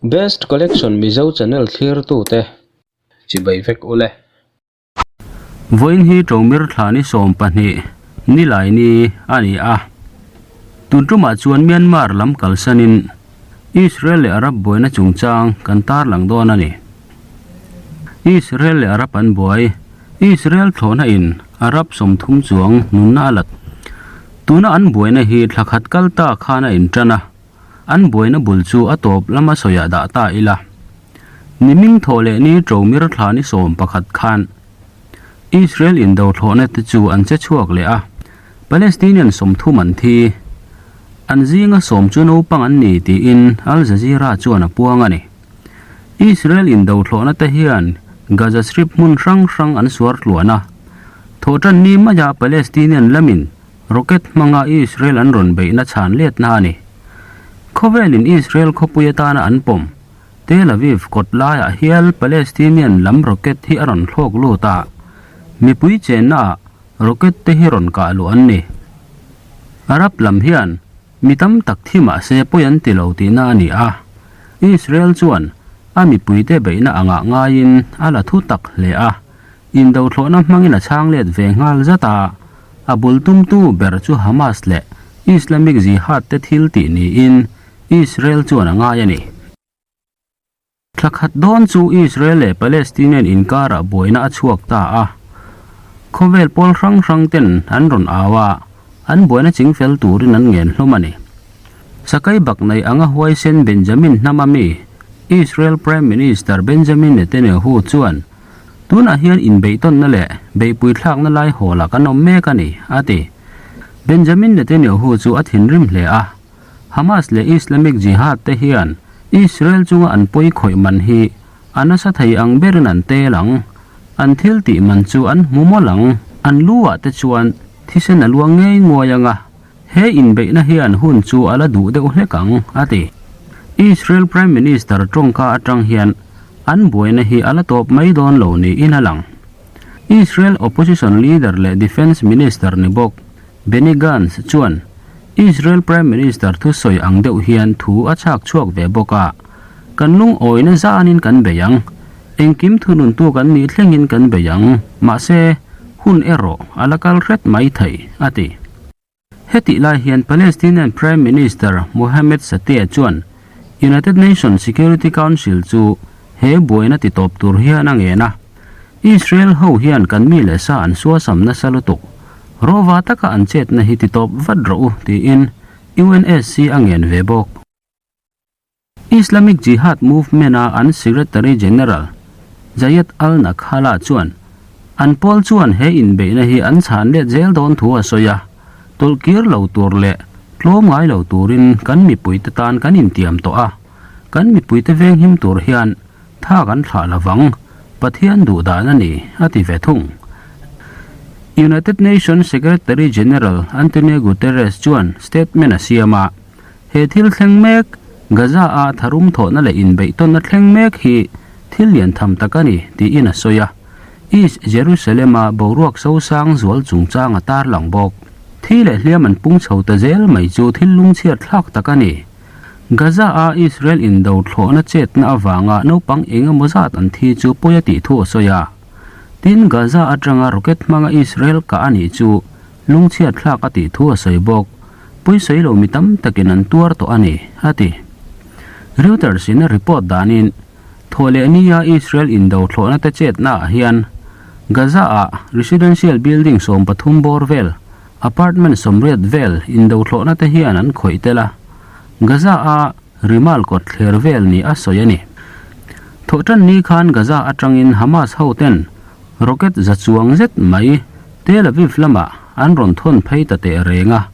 Best Collection Mizo channel thlirtute chibai vek ule. Vawiin hi Ṭomir thla ni 12 nilai ni a ni a. Tun ṭumah chuan Myanmar lam kalsanin Israel leh Arab buaina chungchang kan tarlang dawn a ni. Israel leh Arab an buai. Israel thlawhna in Arab 30 chuang nunna a la. Tuna an buaina hi thla khat kal ta khan a inṭan a, an buaina bul chu a tawp lama sawiah dah ta ila. Niming thawh leh ni Ṭomir thla ni 11 khan Israel indo thlawhna te chu an che chhuak leh a, Palestinian 30 an thi. An zinga 10 chu naupang an ni tiin Al Jazeera chuan a puang a ni. Israel indo thlawhna te hian Gaza Strip hmun hrang hrang an suar tluan a. Thawhṭan ni maia Palestinian lamin rocket hmanga Israel an rawn beihna chhan letna a ni. Khawvelin Israel khawpui atana an pawm Tel Aviv kawt laiah hial Palestinian lam rocket hi a rawn thlawk lut a, mipui chennaah rocket te hi rawn kah luh an ni. Arab lam hian Mi tam tak thi mah se pawi an ti lo tihna a ni a, Israel chuan a mipuite beihna angah ngaiin a la thu tak hle a, indothlawhna hmangin a chhang let ve nghal zat a, a bul tumtu ber chu Hamas leh Islamic Jihad te thil tih niin Israel chuan a ngai a ni. Thla khat dawn chu Israel leh Palestinian inkarah buaina a chhuak ta a. Khawvel pawl hrang hrang ten an rawn au a, an buaina chingfel turin an ngen hlawm a ni. Sakai Baknai anga huaisen Benjamin hnama mi, Israel Prime Minister Benjamin Netanyahu chuan, Tunah hian inbeihtawnna leh beihpui thlakna lai hawlah kan awm mek a ni, a ti. Benjamin Netanyahu chu a thinrim hle a. Hamas leh Islamic Jihad te hian Israel chunga an pawi khawih man hi a nasa thei ang berin an tel ang. An thil tih man chu an hmu mawlh ang. An lu ah te chuan thisen a luang ngei nguai ang a, he inbeihna hian hun chu a la duh deuh hlek ang, a ti. Israel Prime Minister tawngka atang hian an buaina hi a la tawp mai dawn lo niin a lang. Israel opposition leader leh defence minister ni bawk Benny Gantz chuan Israel Prime Minister thusawi ang deuh hian thu a chhak chhuak ve bawk a, Kan lungawina zanin kan bei ang. Engkim thununtu kan nih thlengin kan bei ang. Mahse, hun erawh a la kal hret mai thei, a ti. Hetih lai hian Palestinian Prime Minister Mohammed Shtayyeh chuan United Nations Security Council chu he buaina titawp tur hian a ngen a. Israel ho hian kan mi leh sa an suasam nasa lutuk. Rawva taka an chetna hi titawp vat rawh u, tiin UNSC a ngen ve bawk. Islamic Jihad Movement-a an Secretary General Zayed al-Nakhala chuan an pawl chuan he inbeihna hi an chhan let zel dawn thu a sawi a, tawlhkir lo tur leh tlawm ngai lo turin kan mipuite tan kan intiam tawh a, kan mipuite venghim tur hian Tha kan thlah lovang, Pathian duh dan a ni, a ti ve thung. United Nations Secretary General Antonio Guterres chuan statement a siam a, He thil thleng mek, Gaza-a tharum thawhna leh inbeihtawnna thleng mek hi thil lian tham tak a ni, tiin a sawi a. East Jerusalem-a boruak sosang zual chungchang a tarlang bawk. Thi leh hliam an pung chho ta zel mai chu thil lungchhiat thlak tak a ni. Gaza-a Israel indo thlawhna chetna avanga naupang eng emaw zat an thi chu pawi a tih thu a sawi a. Tin, Gaza atanga rocket hmanga Israel kah a nih chu lungchhiat thlak a tih thu a sawi bawk. Pawisawi lo mi tam takin an tuar tawh a ni, a ti. Reuters in a report danin, Thawhlehnia Israel indo thlawhna te chetna ah hian Gaza-ah residential building 13 bawr vel, Apartment 80 vel indothlawhna te hian an khawih tel a, Gaza-a Rimal kawt thler vel ni a sawi a ni. Thawhṭan ni khan Gaza aṭangin Hamas hoten rocket za chuang zet mai Tel Aviv lamah an rawn thawn phei ta teh reng a,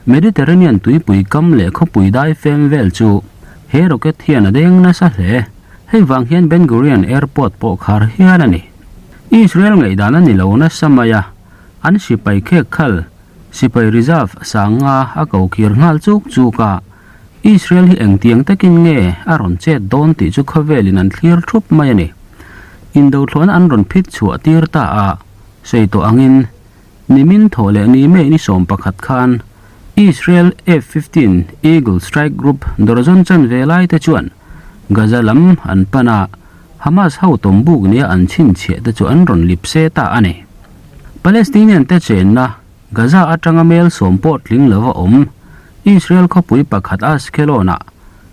Mediterranean tuipui kam leh khawpui dai fem vel chu he rocket hian a deng nasa hle. Hei vang hian Ben Gurion Airport pawh khar hial a ni. Israel ngaihdan a ni lo nasa mai a. An sipai khek khal, sipai reserve sanga a ko kir nghal chuk chuk a, Israel hi engtiang takin nge a rawn chet dawn tih chu khawvelin an thlir thup mai a ni. Indothlawhna an rawn phit chhuah tir ta a, sawi tawh angin, nimin thawh leh ni May ni 11 khan Israel F-15 Eagle Strike Group dawrzawn chanve lai te chuan Gaza lam an pan a, Hamas ho tawmbuk nia an chhinchhiah te chu an rawn lip se ta a ni. Palestinian te chenna Gaza atanga mel sawm pawh tling lova awm Israel khawpui pakhat Ashkelon-ah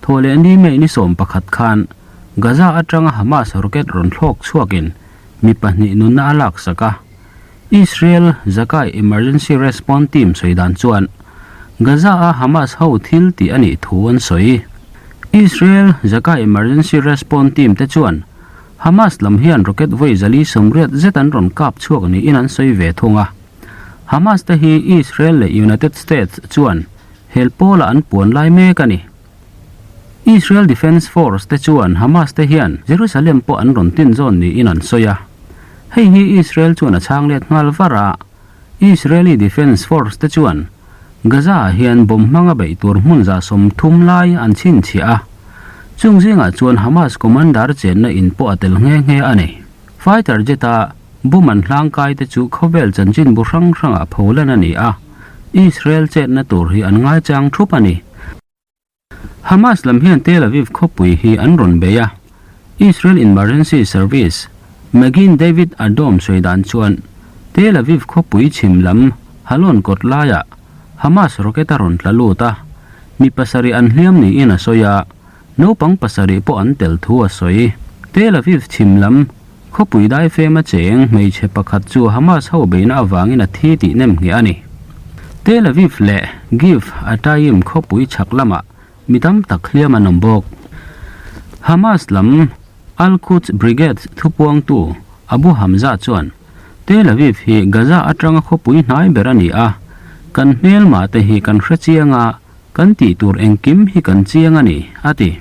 thaw leh ni May ni 11 khan Gaza atanga Hamas rocket rawn thlawk chhuakin mi pahnih nunna a laksak a. Israel Zakai Emergency Response Team sawi dan chuan Gaza-a Hamas ho thil tih a nih thu an sawi. Israel Zakai Emergency Response Team te chuan Hamas lam hian rocket vawi zali 80 zet an rawn kap chhuak niin an sawi ve thung a. Hamas te hi Israel leh United States chuan hel pawlah an puan lai mek a ni. Israel Defense Force te chuan Hamas te hian Jerusalem pawh an rawn tin zawn niin an sawi a. Hei hi Israel chuan a chhang let nghal var a. Israeli Defense Force te chuan Gaza-ah hian bomb hmanga beih tur hmun 30 lai an chhinchhiah a. Chung zingah chuan Hamas commander chenna in pawh a tel nghe nghe a ni. Fighter jet-a bomb an hlangkai te chu khawvel chanchinbu hrang hrangah pholan a ni a, Israel chetna tur hi an ngaichang thup a ni. Hamas lam hian Tel Aviv khawpui hi an rawn bei a, Israel Emergency Service, Magin David Adom sawi dan chuan Tel Aviv khawpui chhim lam Halon kawt laiah Hamas rocket a rawn tla lut a, mi pasarih an hliam niin a sawi a, naupang pasarih pawh an tel thu a sawi. Tel Aviv chhim lam khawpui daifema cheng hmeichhe pakhat chu Hamas ho beihna avangin a thi tih nem ngheh a ni. Tel Aviv leh Givatayim khawpui chhak lamah mi tam tak hliam an awm bawk. Hamas lam Al-Quds Brigade thupuangtu Abu Hamza chuan, Tel Aviv hi Gaza atanga khawpui hnai ber a ni a, kan hmelmah te hi kan hre chiang a, kan tih tur engkim hi kan chiang a ni, a ti.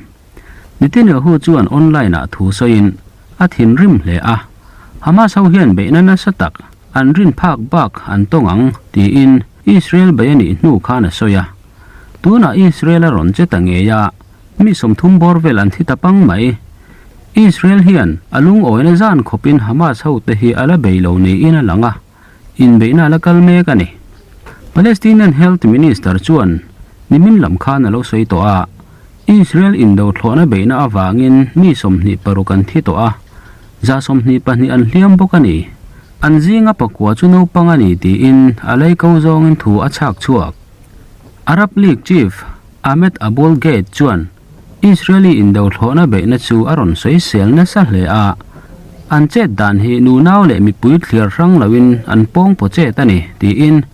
Netanyahu chuan online-ah thu sawiin a thinrim hle a, Hamas ho hian beihna nasa tak an rin phak bak an tawng ang tiin Israel bei a nih hnu khan a sawi a. Tunah Israel a rawn che ta ngei a, mi 30 bawr vel an thi ta pang mai. Israel hian a lungawina zan khawpin Hamas hote hi a la bei lo niin a lang a, inbeihna a la kal mek a ni. Palestinian Health Minister chuan nimin lam khan a lo sawi tawh a, Israel indo thlawhna beihna avangin mi 26 an thi tawh a, 122 an hliam bawk a ni. An zinga pakua chu naupang a ni tiin a lei ko zawngin thu a chhak chhuak. Arab League Chief Ahmed Aboul Gheit chuan Israeli indo thlawhna beihna chu a rawn sawi sel nasa hle a, an chet dan hi nunau leh mipui thliar hrang loin an pawng paw chet a ni tiin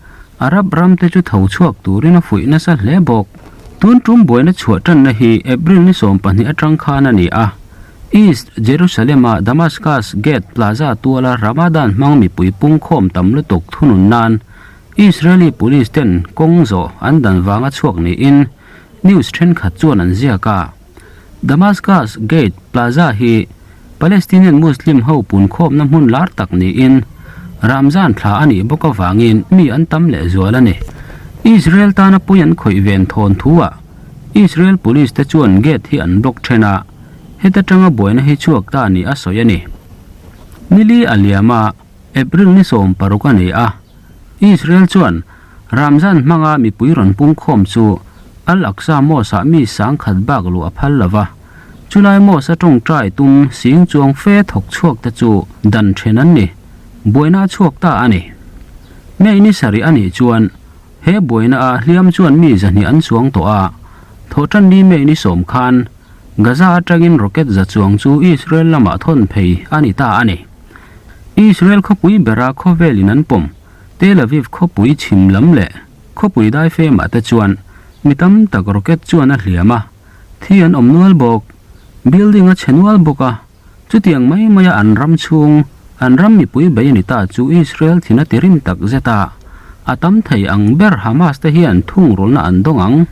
Arab ramte chu tho chhuak turin a fuih nasa hle bawk. Tun tum buaina chhuah tanna hi April ni 12 atang khan a ni a, East Jerusalem-a Damascus Gate Plaza tuala Ramadan hmang mipui pungkhawm tam lutuk thunun nan Israeli police ten kawng zawh an dan vanga chhuak niin news thenkhat chuan an ziak a. Damascus Gate Plaza hi Palestinian Muslim ho punkhawmna hmun lar tak niin Ramzan thla a nih bawk avangin mi an tam lehzual a ni. Israel tana pui an khawih ven thawn thuah Israel police te chuan gate hi an block then a, heta tanga buaina hi chhuak ta ni a sawi a ni. Nili a liam a, April ni 16 a ni a, Israel chuan Ramzan hmanga mipui rawn pungkhawm chu Al-Aqsa Mosque-ah mi 10,000 bak luh a phal lo va, chulai mosque-a tawngtai tum sing chuang fe thawk chhuak te chu dan then an ni, buaina a chhuak ta a ni. May ni sarih a nih chuan he buaina a hliam chuan mi 200 an chuang tawh a, thawhtan ni May ni 10 khan Gaza atangin rocket za chuang chu Israel lamah thawn phei a ni ta a ni. Israel khawpui bera khawvelin an pawm Tel Aviv khawpui chhim lam leh khawpui daifemah te chuan mi tam tak rocket chuan a hliam a, thi an awm nual bawk. Building a chhe nual bawk a, chutiang mai maia an ram chhung, an ram mipui bei a ni ta chu Israel thin a ti rim tak zet a, a tam thei ang ber Hamas te hian thungrulna an dawng ang,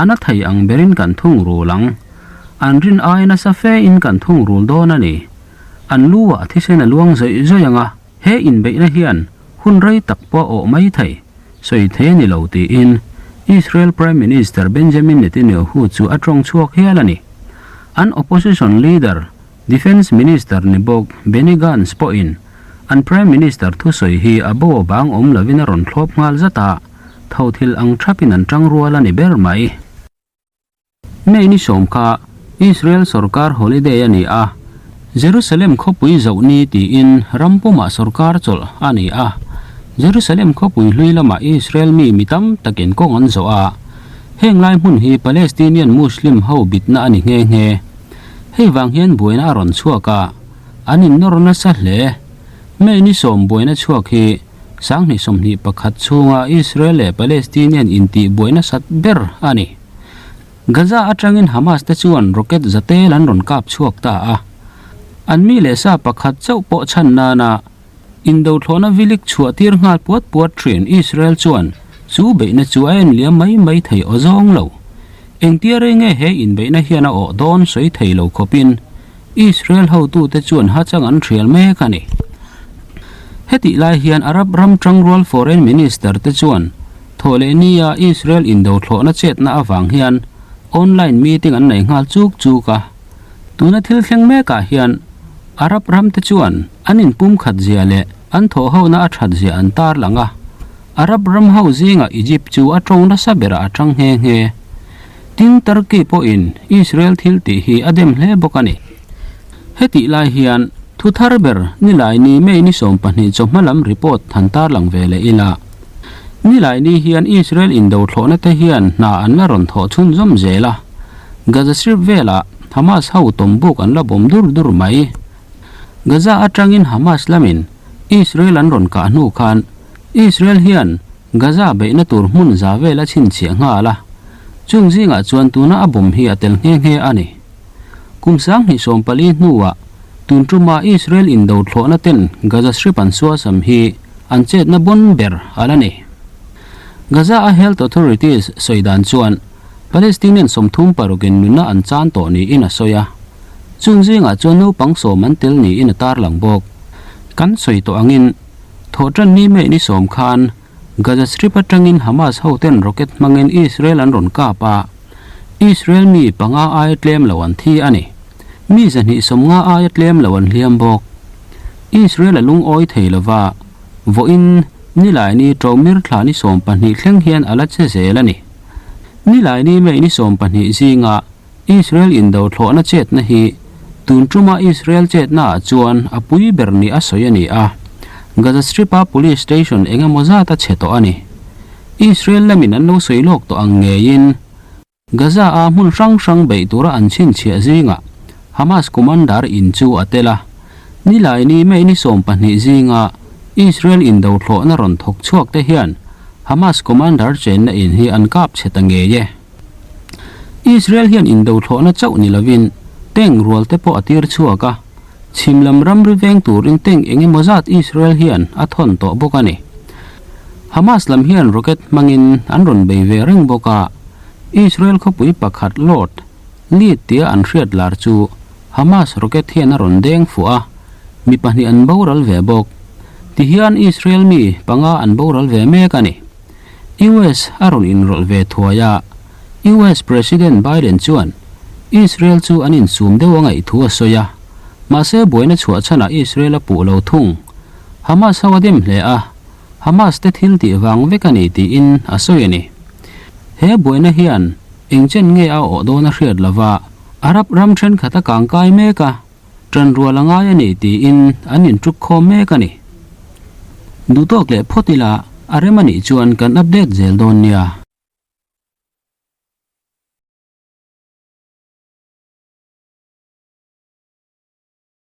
an a thei ang berin kan thungrul ang, an rin ai nasa fe in kan thungrul dawn a ni. An lu ah thisen a luang zawih zawih ang a, he inbeihna hian hun rei tak pawh a awh mai thei, sawi thei a ni lo tiin Israel Prime Minister Benjamin Netanyahu chu a tawng chhuak hial a ni. An opposition leader, Defence Minister ni bawk Benny Gantz pawhin an Prime Minister thusawi hi a bo a bang awm lovin a rawn thlawp nghal zat a, tho thil ang thapin an tang rual a ni ber mai. May ni 10 kha Israel sorkar holiday a ni a, Jerusalem khawpui zoh ni tiin ram pumah sorkar chawlh a ni a. Jerusalem khawpui hlui lamah Israel mi mi tam takin kawng an zawh a, heng lai hmun hi Palestinian Muslim ho bitna a ni nghe nghe. Hei vang hian buaina a rawn chhuak a, an innawr nasa hle. May ni sawm buaina chhuak hi sanghnih 21 chhunga Israel leh Palestinian intih buaina sat ber a ni. Gaza atangin Hamas te chuan rocket zatel an rawn kap chhuak ta a, an mi leh sa pakhat chauh pawh chhan nana indothlawhna vilik chhuah tir nghal puat puat thin Israel chuan chu beihna chu a en liam mai mai thei aw zawng lo. Engtia rei nge he inbeihna hian a awh dawn sawi thei lo khawpin Israel hotute chuan hachang an thial mek a ni. Hetih lai hian Arab ram tangrual Foreign Minister te chuan thawhleh nia Israel indothlawhna chetna avang hian online meeting an nei nghal chuk chuk a. Tuna thil thleng mekah hian Arab ram te chuan an inpumkhat zia leh an thawhhona a that zia an tarlang a. Arab ram ho zingah Egypt chu a tawng nasa berah a tang nghe nghe. Tin, Turkey pawhin Israel thil tih hi a dem hle bawk a ni. Hetih lai hian thu thar ber Nilaini May ni 12 chawhma lam report han tarlang ve leh ila. Nilaini hian Israel indo thlawhna te hian hna an la rawn thawh chhunzawm zel a, Gaza Strip velah Hamas ho tawmbuk an la bawm dur dur mai. Gaza atangin Hamas lamin Israel an rawn kah hnu khan Israel hian Gaza beihna tur hmun za vel a chhinchhiah nghal a, chung zingah chuan tuna a bawm hi a tel nghe nghe a ni. Kum 2040 hnuah tun tuma Israel indo thlawhna ten Gaza Strip an suasam hi an chetna bawn ber a la ni. Gaza a health authorities sawi dan chuan Palestinian 36 in nunna an chan tawh niin a sawi a, chung zingah chuan naupang sawm an tel niin a tarlang bawk. Kan sawi tawh angin Thawhṭan ni May ni sawm khan Gaza Strip aṭangin Hamas hoten rocket hmangin Israel an rawn kap a, Israel mi panga aia tlem lo an thi a ni. Mi 250 aia tlem lo an hliam bawk. Israel a lungawi thei lova, vawiin Nilaini Ṭomir thla ni 12 thleng hian a la che zel a ni. Nilaini May ni 12 zinga Israel indo thlawhna chetna hi tun tuma Israel chetna ah chuan a pui ber ni a sawi a ni a, Gaza Strip a police station eng emaw zat a chhe tawh a ni. Israel lamin an lo sawi lawk tawh ang ngeiin Gaza a hmun hrang hrang beih tura an chhinchhiah zingah Hamas commander in chu a tel a, Nilaini May ni 12 zinga Israel indo thlawhna rawn thawk chhuak te hian Hamas commander chenna in hi an kap chhe ta ngei e. Israel hian indo thlawhna chauh ni lovin tank rual te pawh a tir chhuak a, chhim lam ramri veng turin tank eng emaw zat Israel hian a thawn tawh bawk a ni. Hamas lam hian rocket hmangin an rawn bei ve reng bawk a, Israel khawpui pakhat Lod, Lid tia an hriat lar chu Hamas rocket hian a rawn deng fuh a, mi pahnih an boral ve bawk. Tihian Israel mi panga an boral ve mek a ni. US a rawn inrawlh ve thuai a, US President Biden chuan Israel chu an insum deuh a ngaih thu a sawi a, mahse buaina chhuah chhanah Israel a puh lo thung. Hamas ho a dem hle a, Hamas te thil tih vang vek a ni tiin a sawi a ni. He buaina hian eng chen nge a awh dawn a hriat lova, Arab ram thenkhat a kangkai mek a, Ṭan rual a ngai a ni tiin an inṭuk khawm mek a ni. Duhtawk leh phawt ila a rem a nih chuan kan update zel dawn nia.